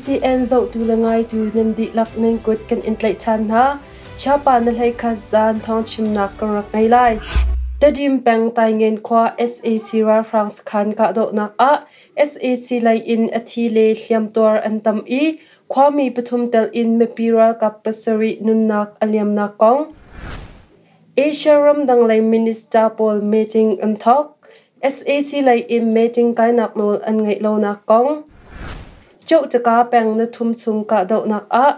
CCN zohtu le ngaitu nan dihlak nan kut kan in tlaih ṭhan hna. Chiapa na hlei khat zan thawngchimnak kan rak ngei lai. Tedim peng Taingen khua sac ralhrang sakhan kahdohnak ah sac lei in a thi le hliamtuar an tam i khuami pathum tel in mipi ralkap pasarih nunnak a liamnak kong. Asia ramdang lei minister pawl meeting an thawk. Sac lei in meeting kainak nawl an ngeih lonak kong. Ceuhtaka peng na thum chung kahdohnak ah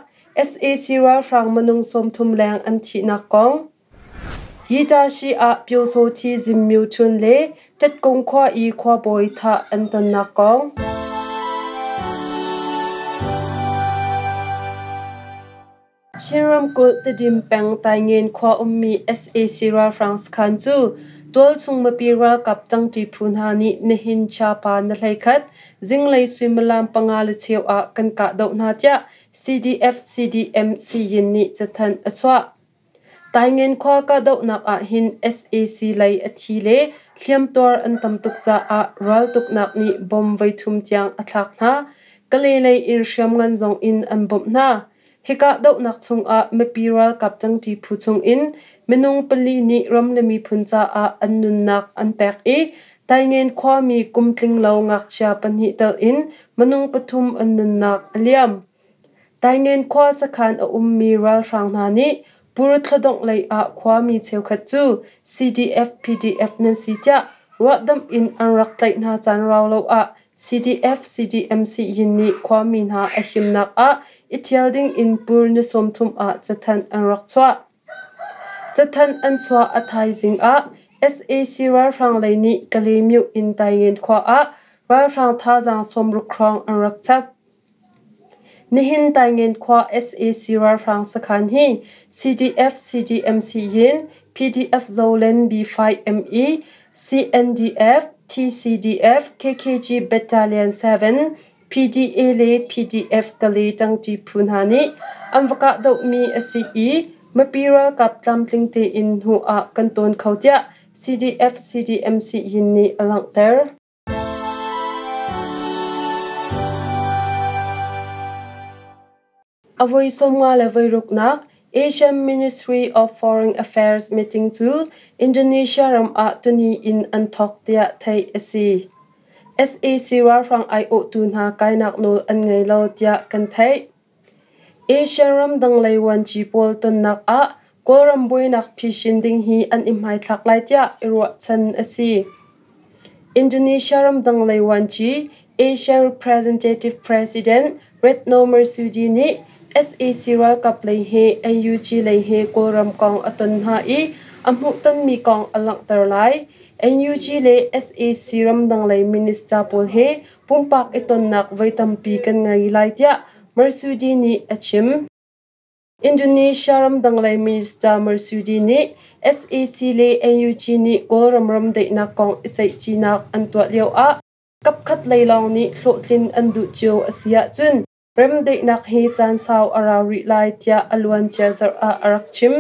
sac ralhrang minung 30 leng an thihnak kong. Yitashi ah Pyosawthi Zimmu Htun le Ṭatkung khua i khuabawi thah an tonnak kong. Chin ramkulh Tedim peng Taingen khua ummi sac ralhrang sakhan cu tualchung mipi ralkap ṭangṭi phu hna nih nihin Chiapa na hleikhat zinglei suimilam 5 le cheu ah kan kahdoh hna tiah CDF-CDM Siyin nih cathanh a chuah. Taingen khua kahdohnak ahhin sac lei a thi le hliamtuar an tam tuk caah raltuknak nih bom voithum tiang a thlak hna. Kale lei in hriamngan zong in an bawmh hna. Hi kahdohnak chungah mipi ralkap ṭangṭi phu chungin minung pali nih ram le miphun caah an nunnak an pek i Taingen khuami kum tlinglo ngakchia pahnih telh in minung pathum an nunnak a liam. Taingen khua sakhan a ummi ralhrang hna nih Pur thladongh lei ah khuami cheukhat cu CDF-PDF nan si tiah ruahdamh in an rak tlaih hna caan rau lo ah CDF-CDM Siyin nih khuami hna a himnak ah i ṭhial ding in Pur ni 30 ah cathanh an rak chuah. Cathanh an chuah a thaizing ah sac ralhrang lei nih Kalaymyo in Taingen khua ah ralhrang thazaang 60 hrawng an rak chap. Nihin Taingen khua sac ralhrang sakhan hi CDF-CDM Siyin, PDF Zolen B5ME, CNDF, TCDF, KKG Battalion 7, PDA le PDF Kale ṭangṭi phu hna nih an va kahdohmi a si i mipi ralkap tlamtling tein hnu ah kan tawn kho tiah CDF-CDM Siyin nih a langhter. A voi 50 le voi ruknak Asian Ministry of Foreign Affairs meeting cu Indonesia ram ah tuni in an thawk tiah theih a si. Sac ralhrang aiawhtu hna kainak nawl an ngei lo tiah kan theih. Asian ramdang lei vuanci pawl tonnak ah Kawlram buainak phisin ding hi an i hmaithlak lai tiah i ruahchan a si. Indonesia ramdang lei vuanci Asian Representative President Retno Marsudi nih sac ralkap lei he NUG lei he Kawlram kong a ton hna i a hmuhtonmi kong a langhter lai. NUG le sac ramdang lei minister pawl he pumpak i tonnak voi tampi kan ngei lai tiah Marsudi nih a chim. Indonesia ramdang lei minister Marsudi nih sac le NUG nih Kawlram ram daihnak kong i ceihcinak an tuah lioah kapkhat lei lawng nih hlawhtlin an duh cio a si ahcun remdaihnak hi caan sau a rau rih lai tiah a luancia zarh ah a rak chim.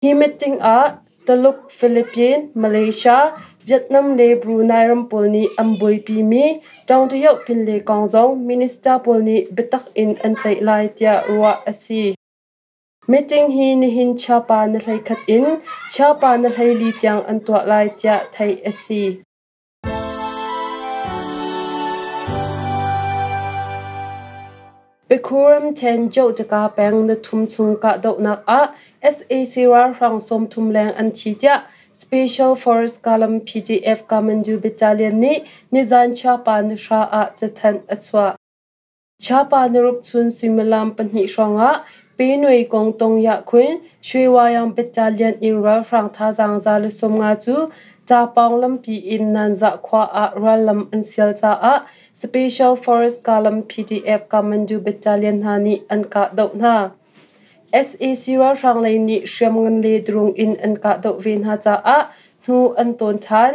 Hi meeting ah Taluk, Philippines, Malaysia, Vietnam le Brunei ram pawl nih an buaipimi Ṭaungṭayoh pinle kong zong minister pawl nih biatak in an ceih lai tiah ruah a si. Meeting hi nihin Chiapa na 11 in Chiapa na 14 tiang an tuah lai tiah theih a si. Pekhuram ṭhen Johtaka peng na thum chung kahdohnak ah sac ralhrang 30 leng an thi tiah Special Force Kalam PDF Kamandu Battalion nih nizan Chiapa nuhra ah cathanh a chuah. Chiapa nuruk chun suimilam 2 hrawngah Pe Nui Kong Tong Yah Khun Shwe Battalion in ralhrang thazaang 150 cu Capawng lampi in Nanzah khua ah rallam an sial caah Special Force Kalam PDF Kamandu Battalion hna nih an kahdoh hna. Sac ralhrang lei nih hriamngan le drone in an kahdoh ve hna caah hnu an tawn ṭhan.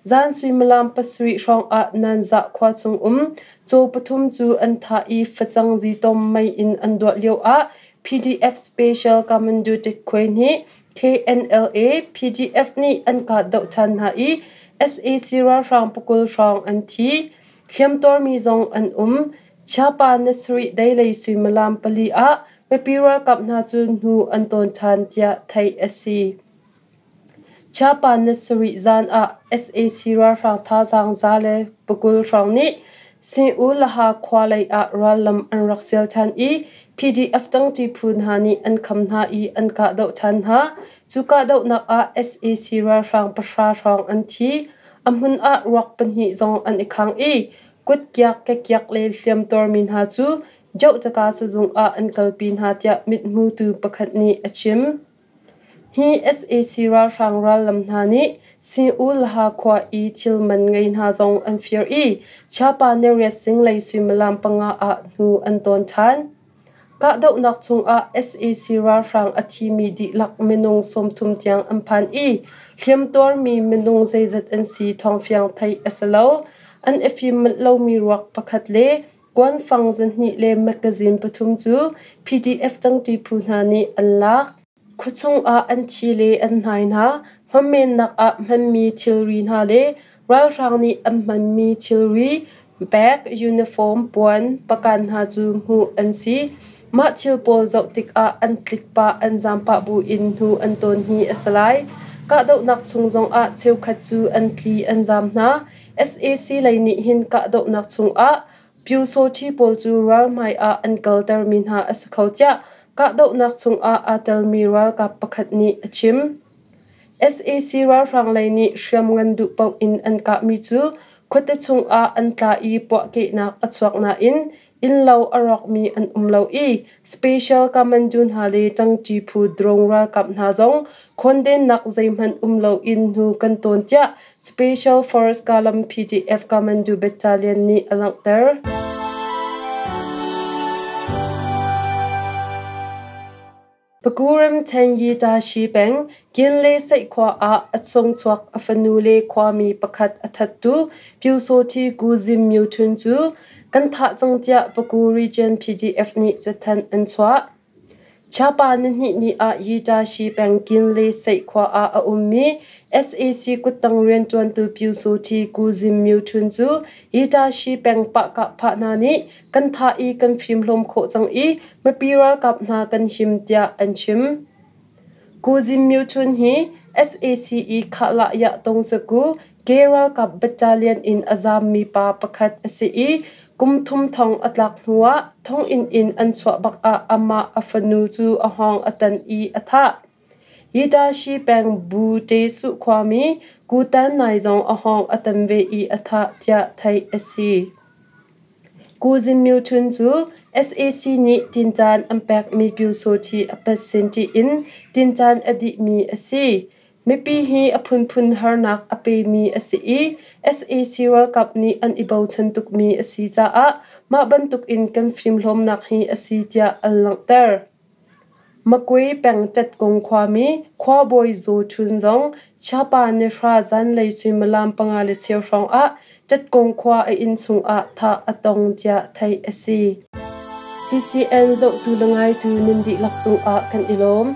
Zan suimilam 7 hrawngah Nanzah khua chung um caw pathum cu an thah i facang zitom mei in an duah lioah PDF Special Kamandu Tikhuai nih KNLA PDF nih an kahdoh ṭhan hna i sac ralhrang pakul hrawng an thi. Hliamtuarmi zong an um. Chiapa ni sarih deilei suimilam pali ah mipi ralkap hna cu hnu an tawn ṭhan tiah theih a si. Chiapa ni sarih zan ah sac ralhrang thazaang za le pakul hrawng nih Sing-U Laha khua lei ah rallam an rak sial ṭhan i PDF ṭangṭi phu hna nih an kham hna i an kahdoh ṭhan hna. Cu kahdohnak ah sac ralhrang pahra hrawng an thi. A hmun ah ruak pahnih zong an i khang i kutkiak, kekiak le hliamtuarmi hna cu Johtaka sizung ah an kalpi hna tiah mithmutu pakhat nih a chim. Hi sac ralhrang rallam hna nih Sing-U Laha khua i thil man ngei hna zong an fir i Chiapa nariat zinglei suimilam panga ah hnu an tawn ṭhan. Kahdohnak chungah sac ralhrang a thimi dihlak minung 30 tiang an phan i hliamtuarmi minung zeizat an si thawngfiang theih a si lo. An i fim manh lomi ruak pakhat le kuanfang zahnih le mekazin pathum cu PDF ṭangṭi phu hna nih an lak. Khuachung ah an thi le an hnai hna, hmamennak ah hmanmi thilri hna le ralhrang nih an hmanmi thilri, bag, uniform, puan, pakan hna cu hmuh an si. Mah thil pawl zoh tikah an tlik pah an zaam pah buin hnu an tawn hi a si lai. Kahdohnak chung zongah cheukhat cu an tli an zaam hna. Sac lei nih hin kahdohnak chungah Pyusawṭhi pawl cu ralhmai ah an kaltermi hna a si kho tiah kahdohnak chungah aa telmi ralkap pakhat nih a chim. Sac ralhrang lei nih hriamngan duh paoh in an kahmi cu khuate chungah an tla i puahkehnak a chuak nain innlo a rawkmi an um lo i Special Commando hna le ṭangṭi phu drone ralkap hna zong khawndennak zeihmanh um loin hnu kan tawn tiah Special Force Kalam PDF Commando Battalion nih a langhter. Pakuram Thanyi Tashi peng Kinle Seih khua ah a chungchuak a fanu le khuami pakhat a thattu Pyusawthi Ku Zim Myo Htun cu kan thah cang tiah Paku Region PDF nih cathanh an chuah. Chiapa nihnih ni ah Yitashi peng Kinle Seih khua ah a ummi sac kuttang rianṭuantu Pyusawthi Ku Zim Myo Htun cu Yitashi peng pahkah-phah hna nih kan thah i kan fimhlawm khawh cang i mipi ralkap hna kan him tiah an chim. Ku Zim Myo Htun hi sac i Khahlah Yah Tong Saku Ke ralkap battalion in a zaammi pa pakhat a si i kum thum thong a tlak hnuah thonginn in an chuah bak ah amah a fanu cu a hngawng a tan i a thah. Yitashi peng Bu Te Suh khuami Ku Tan Nai zong a hngawng a tan ve i a thah tiah theih a si. Ku Zin Myo Htun cu sac nih tincan an pekmi Pyusawthi a pat sin ṭih in tincan a dihmi a si. Mipi hi a phunphun harnak a pemi a si i sac ralkap nih an i bochan tukmi a si caah mah bantukin kan fimhlawmnak hi a si tiah an langhter. Makwe peng Ṭetkung khuami khuabawi Zaw Htun zong Chiapa nihra zanlei suimilam panga le cheu hrawng ah Ṭetkung khua a inn chungah thah a tong tiah theih a si. CCN zohtu le ngaitu nan dihlak cungah kan i lawm.